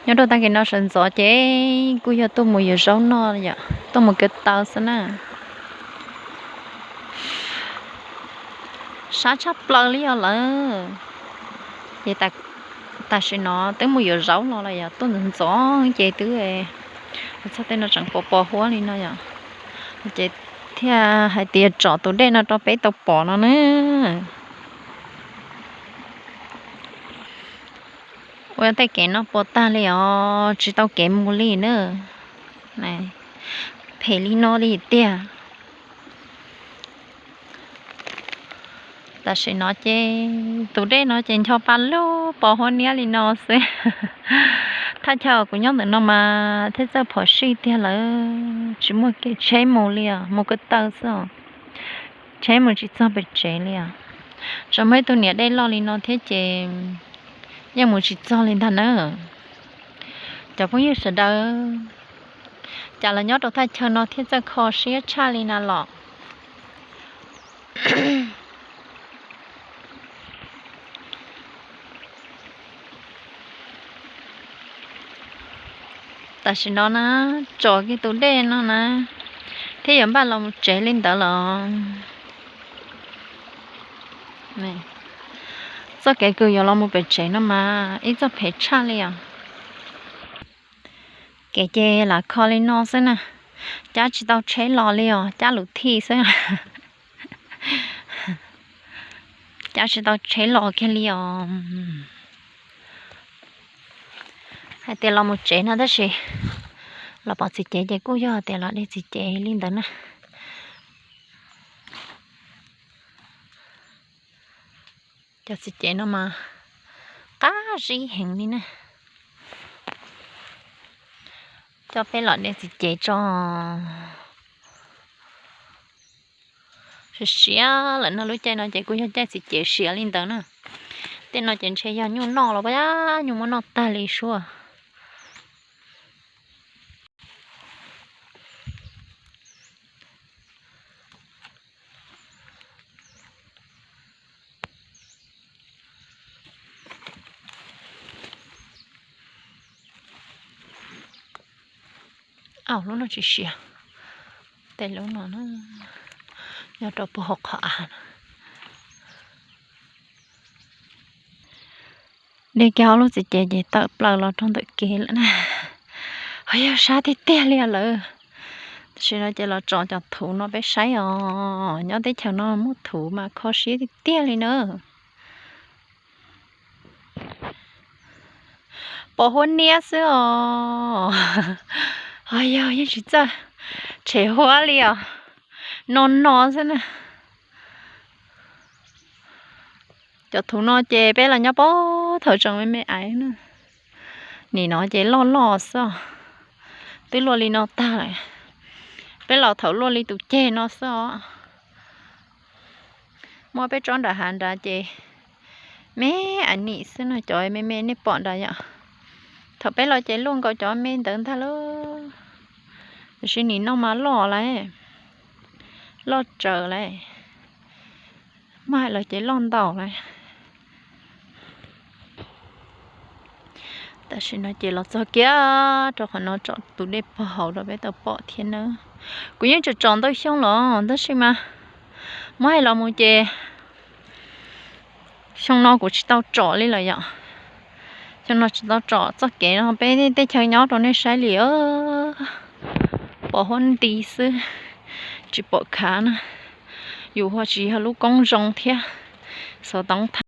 Nyob rau tag kis no sawv ntxov ces kuj yog tuaj mus yuav zaub noj yom, tuaj mus kaw taw xwb na. Sab tshaj plaws li os lawm. Ces tam sim no twb mus yuav zaub los lawm yom, tuaj ntxov ntxov ces twb txog tej no tseem pos pos huab li no yom. Ces thiaj hais tias tsom tus dej no rau peb tau pom no na. Ua tej kev no puas tag li os, tsis tau kev mus li na. Phem li no li tiag. Tam sim no ces tus dej no ces ncho pa lug pos huab niab li no xwb. Thaj chaw kuv nyob ntawm no mas thiaj txawj phom sij tiag lawm, tsis muaj kev tsheb mus li os, mus ko taw xwb os. Tsheb mus tsis txog pem tsev li os. Tsuas muaj ib tug niam dej loj li no thiab ces yeej mus tsis txog li ntag na. Cov phooj ywg sawv daws, cas los nyob rau thaj chaw no thiaj txawj kho siab tshaj li na los? Tam sim no na, tsom kiag tus dej no na, thiab yuav npaj los mus tsev li ntawd los. Txoj kev kws yuav los mus pem tsev no mas ib txoj phem tshaj li os. Kev ces lam kho li no xwb na, cab tsis tau tsheb los li os, cab luv thij xwb. Cab tsis tau tsheb los kiag li os. Hais tias los mus tsev no tab sis los pom txiv cev ces kuj yog tias los de txiv cev li ntawd na. Cov txiv cev no mas qab zib heev li na. Coj peb los de txiv cev tso. Siav siav lawm no, lub caij no ces kuj yog caij txiv cev siav li ntawd na. Tej no ces ntshe yog nyuj noj los puas yog nyuj muab noj tag li suab. Au, lub no tsis siav. Tej lub no nyob rau puag hauv qhov av no. De kiag ob lub txiv cev ces tawm plaws los rau ntawm kev lawm na. Ho yog sab tiag tiag li lawm. Tam sim no ces los tsom cov thuv no peb saib os. Nyob teb chaws no muaj thuv mas kho siab tiag tiag li na. Pos huab niab xwb os. Ho yog yeej tsis txawj tshev huab li os. No no xwb na. Cov thuv no ces peb los nyob puag thaum tseem me me aiv na. Nim no ces loj loj xwb os. Twb luaj li no tag lawm. Peb los thaum luaj li tus ceg no xwb os. Muab peb tsob nram hav nrad ces me a nim xwb no, cov me me nej pom nrad yom. Thaum peb los ces luaj nkaus cov me ntawd ntag lauj. Tiam sis nim no mas loj lawm, loj tsawv lawm. Muab hais los ces loj ntau lawm. Tam sim no ces los txog kiag rau qhov no tsom tus dej puag hauv rau peb tau pom thiab nawb. Kuv yeej tsom tsom ntau xyoo los tab sis mas muab hais los mus ces xyoo no kuv tsis tau tsom li lawm yom. Xyoo no tsis tau tsom, txoj kev no peb teb chaws nyob rau nej saib li, pom huab nti xwb, tsis pom khav na. Yus ho tsis yog lub koob zoo thiab, xov toov tham.